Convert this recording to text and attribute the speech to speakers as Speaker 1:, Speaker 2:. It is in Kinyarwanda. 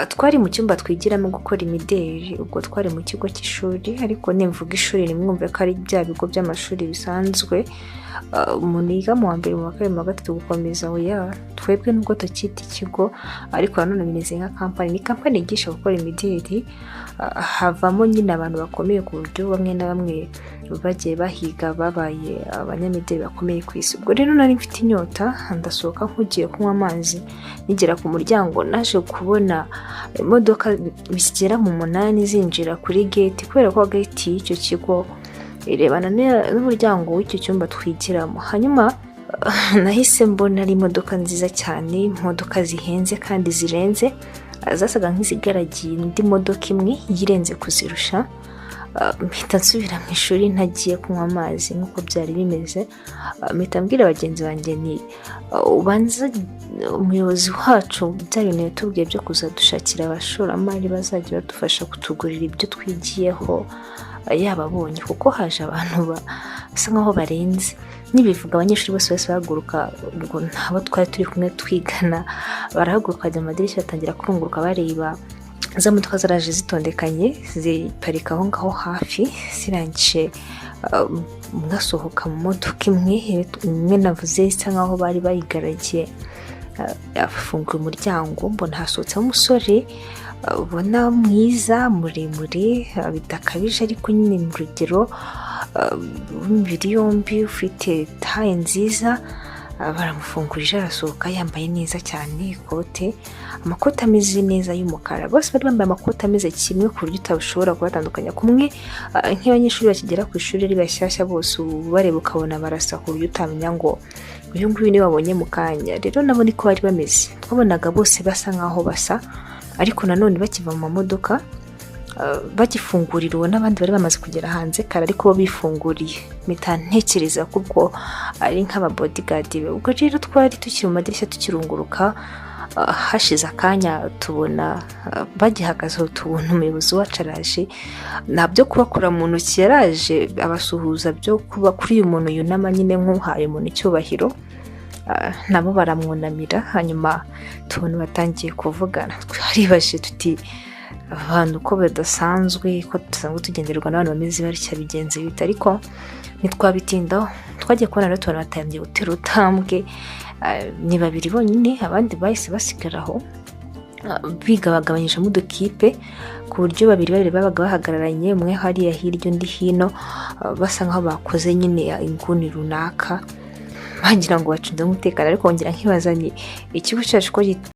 Speaker 1: Twari mu cyumba twigiramo gukora imideri. Ubwo twari mu kigo cy'ishuri, ariko nimvuga ishuri ntimwumve ko ari bya bigo by'amashuri bisanzwe, umuntu yiga mu wa mbere, mu wa kabiri, mu wa gatatu gukomeza. Oya, twebwe nubwo tukita ikigo, ariko nanone bimeze nka kampani. Ni kampani yigisha gukora imideri. Havamo nyine abantu bakomeye, ku buryo bamwe na bamwe bagiye bahiga babaye abanyamideli bakomeye ku isi. Ubwo rero nari mfite inyota, ndasohoka nk'ugiye kunywa amazi. Nigera ku muryango, naje kubona imodoka zigera mu 8 zinjira kuri gate, kubera ko gate y'icyo kigo irebana n'umuryango w'icyo cyumba twigiramo. Hanyuma nahise mbona ari imodoka nziza cyane, imodoka zihenze kandi zirenze, zasaga nk'izigaragiye indi modoka imwe yirenze kuzirusha. Mpita nsubira mu ishuri ntagiye kunywa amazi nk'uko byari bimeze. Mpita mbwira bagenzi banjye ni ubanza umuyobozi wacu bya bintu yatubwiye byo kuzadushakira abashoramari bazajya badufasha kutugurira ibyo twigiyeho yababonye, kuko haje abantu basa nkaho barenze. Nibivuga, abanyeshuri bose bahise bahaguruka. Ubwo ntabo twari turi kumwe twigana barahaguruka, bajya mu madirishya, batangira kurunguruka bareba za modoka zaraje zitondekanye, ziparika aho ngaho hafi. Zirangije, umwe asohoka mu modoka imwe, imwe navuze isa nkaho bari bayigaragiye, afunguye umuryango, mbona hasohotsemo umusore ubona mwiza, muremure bidakabije, ariko nyine mu rugero, w'imibiri yombi, ufite taille nziza. Baramufungurije arasohoka, yambaye neza cyane, ikote, amakoti ameze neza y'umukara. Bose bari bambaye amakoti ameze kimwe, ku buryo utashobora kubatandukanya. Kumwe nk'abanyeshuri bakigera ku ishuri ari bashyashya, bose uba ubareba ukabona barasa, ku buryo utamenya ngo uyu nguyu niwe wabonye mu kanya. Rero nabo niko bari bameze, twabonaga bose basa nkaho basa. Ariko nanone bakiva mu mamodoka, bagifungurira, uwo n'abandi bari bamaze kugera hanze kare, ariko bo bifunguriye, mpita ntekereza ko ubwo ari nk'aba bodyguard be. Ubwo rero twari tukiri mu madirishya tukirunguruka, hashize akanya tubona bagihagaze, tubona umuyobozi wacu araje. Nta byo kubakura mu ntoki, yaraje abasuhuza byo kuba kuri uyu muntu yunama nyine nk'uhaye umuntu icyubahiro. Nabo baramwunamira. Hanyuma tubona batangiye kuvugana. Twaribaje tuti: "Abantu ko badasanzwe, ko dusanzwe tugendererwa n'abantu bameze batya, bigenze bite?" Ariko ntitwabitindaho. Twagiye kubona rero tubona batangiye gutera utambwe, ni babiri bonyine, abandi bahise basigara aho. Bigabagabanyijemo udukipe, ku buryo babiri babiri babaga bahagararanye, umwe hariya hirya, undi hino, basa nkaho bakoze nyine inguni runaka, bagira ngo bacunze umutekano. Ariko wongera nkibaza ni ikigo cyacu ko